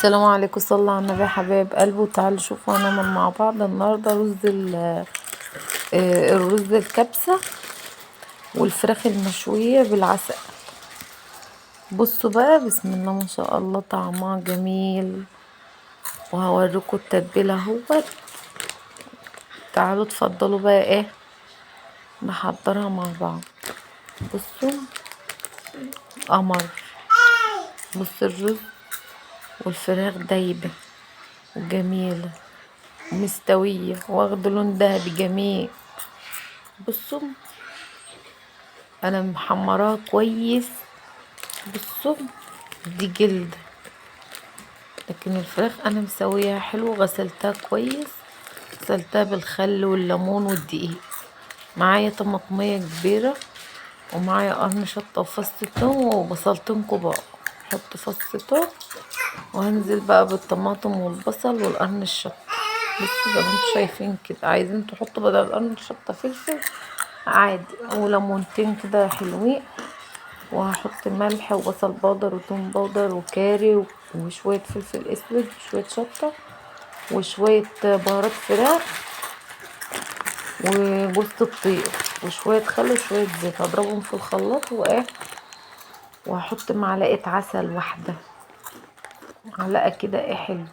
السلام عليكم، صلى على النبي يا حبايب قلبي. وتعالوا شوفوا هنعمل مع بعض النهارده رز الرز الكبسه والفراخ المشويه بالعسل. بصوا بقى، بسم الله ما شاء الله، طعمها جميل. وهوريكم التتبيله اهوت. تعالوا اتفضلوا بقى ايه نحضرها مع بعض. بصوا قمر، بصوا الرز والفراخ دايبه وجميلة ومستويه واخده لون ذهبي جميل. بصوا انا محمراها كويس. بصوا دي جلد، لكن الفراخ انا مسويها حلو، غسلتها كويس، غسلتها بالخل والليمون والدقيق. معايا طماطمية كبيرة، ومعايا قرن شطة وفص توم وبصلتين كبار. احط فص توم وهنزل بقى بالطماطم والبصل والقرن الشطة. بصوا زي ما انتوا شايفين كده، عايزين تحطوا بدل قرن الشطة فلفل عادي، وليمونتين كده حلوين. وهحط ملح وبصل powder وتوم powder وكاري وشوية فلفل اسود وشوية شطة وشوية بهارات فراخ وجوزة الطيب وشوية خل وشوية زيت. هضربهم في الخلاط وايه، وهحط معلقة عسل واحدة، معلقة كده ايه حلو،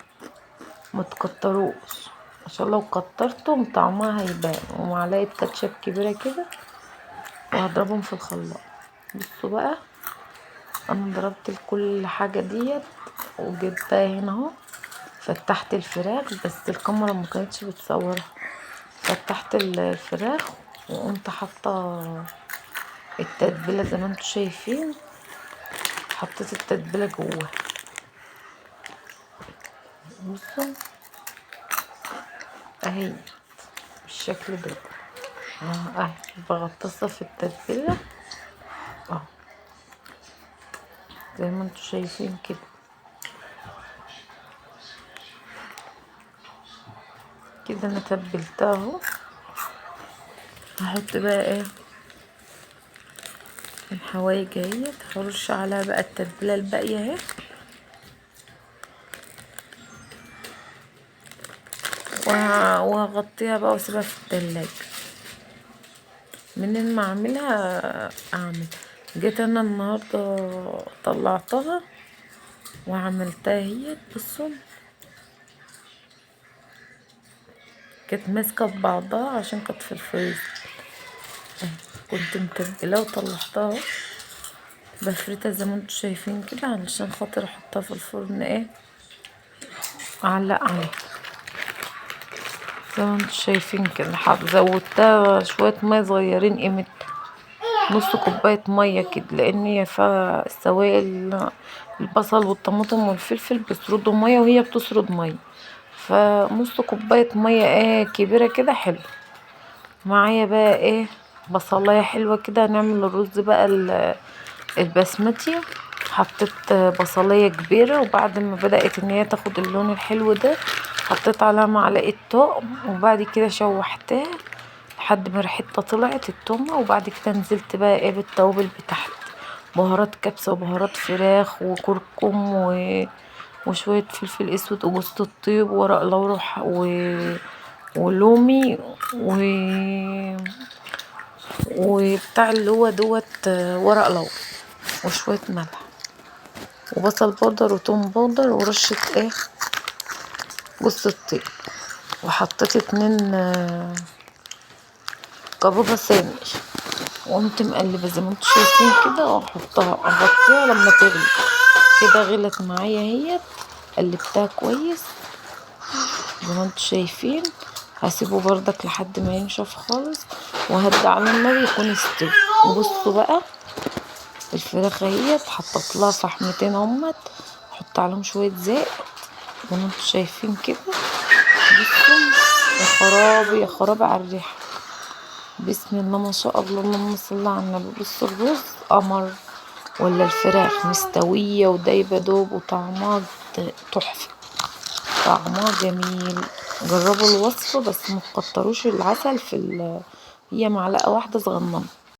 ما تكتروش عشان لو كترتم طعمها هيبان. ومعلقة كاتشب كبيرة كده، وهضربهم في الخلاط. بصوا بقى انا ضربت كل حاجة ديت وجبتها هنا اهو. فتحت الفراخ بس الكاميرا ما كانتش بتصورها. فتحت الفراخ وقمت حاطه التتبيله زي ما انتوا شايفين، حطيت التتبيله جوه. بصوا اهي بالشكل ده، اهي بغطسها في التتبيله اهو زي ما انتوا شايفين كده. كده انا تبلتها اهو. هحط بقى ايه الحوايج اهي، هرش عليها بقى التتبيله الباقية اهي. وهغطيها بقى واسيبها في التلاجة. منين ما اعملها اعمل. جيت انا النهارده طلعتها وعملتها اهي. بصوا كانت ماسكه في بعضها عشان كانت في الفريزر، كنت متبله وطلعتها بفرتها زي ما انتوا شايفين كده علشان خاطر احطها في الفرن ايه اعلق عليها زي ما انتوا شايفين كده. زودتها شوية مية صغيرين، قيمة نص كوباية مية كده، لان هي فيها السوائل البصل والطماطم والفلفل بيسردوا مية وهي بتسرد مية، فنص كوباية مية ايه كبيرة كده حلو. معايا بقى ايه بصلايه حلوة كده، هنعمل الرز بقى البسمتي. حطيت بصلايه كبيرة، وبعد ما بدات ان هي تاخد اللون الحلو ده حطيت عليها معلقه توم، وبعد كده شوحتها لحد ما ريحتها طلعت التومه. وبعد كده نزلت بقى ايه بالتوابل بتاعتي، بهارات كبسة وبهارات فراخ وكركم وشوية فلفل اسود وجوزة الطيب وورق لورا ولومي وبتاع اللي هو دوت ورق لورا وشوية ملح وبصل powder وتوم powder ورشه ايه جوزة الطيب. وحطيت 2 كبابه سامي، وقمت مقلبه زي ما انتوا شايفين كده، واحطها اغطيها لما تغلي كده. غلت معايا اهيت، قلبتها كويس زي ما انتوا شايفين. هسيبه بردك لحد ما ينشف خالص، وهدي على النار يكون استوى. وبصوا بقى الفراخ اهيت، حطيت لها فحمتين اهمت، حط عليهم شوية زيت زي ما انتوا شايفين كده. بصوا يا خرابي يا خرابي على الريحة، بسم الله ما شاء الله، اللهم صل على النبي. بصوا الرز قمر ولا الفراخ مستوية ودايبه دوب، وطعمها تحفة، طعمها جميل. جربوا الوصفة بس ما تكتروش العسل في هي معلقه واحدة صغننه.